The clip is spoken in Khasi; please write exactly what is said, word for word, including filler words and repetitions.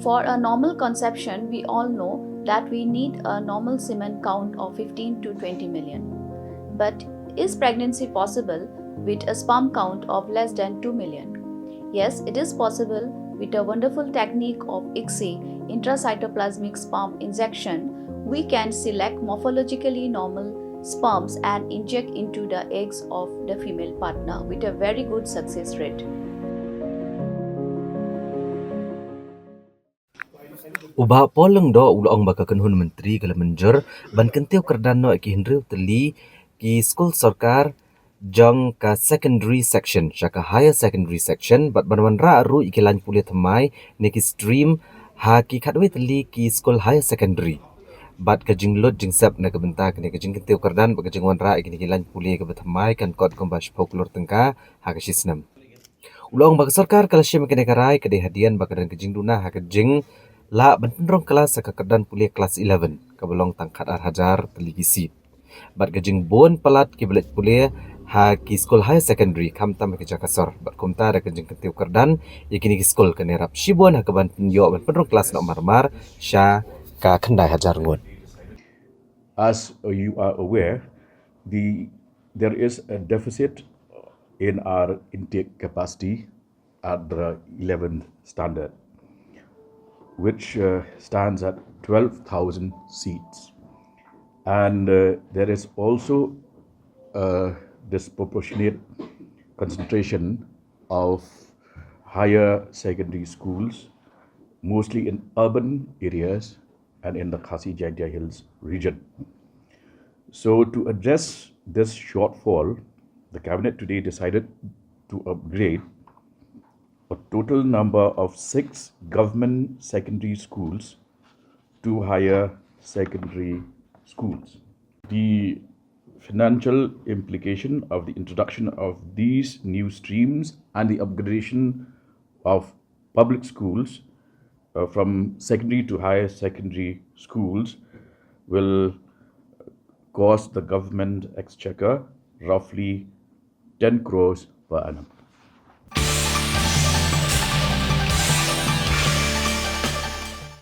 For a normal conception, we all know that we need a normal semen count of fifteen to twenty million. But is pregnancy possible with a sperm count of less than two million? Yes, it is possible. With a wonderful technique of ICSI, intracytoplasmic sperm injection, we can select morphologically normal sperms and inject into the eggs of the female partner with a very good success rate. U Bah Paul Lyngdoh u la ong ba ka kynhun myntri ka la mynjur ban kyntiew kyrdan noh ïa ki hynriew tylli ki skul sorkar jong ka secondary section sha ka higher secondary section bad ban wanrah ruh ïa ki lain pule thymmai ne ki stream ha ki khatwei tylli ki skul higher secondary. Bad ka jinglut jingsep na ka bynta kane ka jingkyntiew kyrdan bad ka jingwanrah ïa kine ki lain pule kaba thymmai kan kot kumba shiphew klur tyngka ha ka shi snem. U la ong ba ka sorkar ka la shim ïa kane ka rai ka dei hadien ba ka don ka jingduna ha ka jinglah ban pynrung klas ha ka kyrdan pule klas eleven kaba long tang khatar hajar tylli ki seat. Bad ka jingbun palat kiba leit pule ha ki skul higher secondary khamtam ha ki jaka sor bad kumta da ka jingkyntiew kyrdan ïa kine ki skul kan ïarap shibun ha kaban pynïoh ban pynrung klas noh marmar sha ka khyndai hajar ngut. As you are aware, the there is a deficit in our intake capacity at the eleventh standard, which uh, stands at twelve thousand seats. And uh, there is also a disproportionate concentration of higher secondary schools, mostly in urban areas and in the Khasi Jaintia Hills region. So, to address this shortfall, the Cabinet today decided to upgrade a total number of six government secondary schools to higher secondary schools. The financial implication of the introduction of these new streams and the upgradation of public schools uh, from secondary to higher secondary schools will cost the government exchequer roughly ten crores per annum.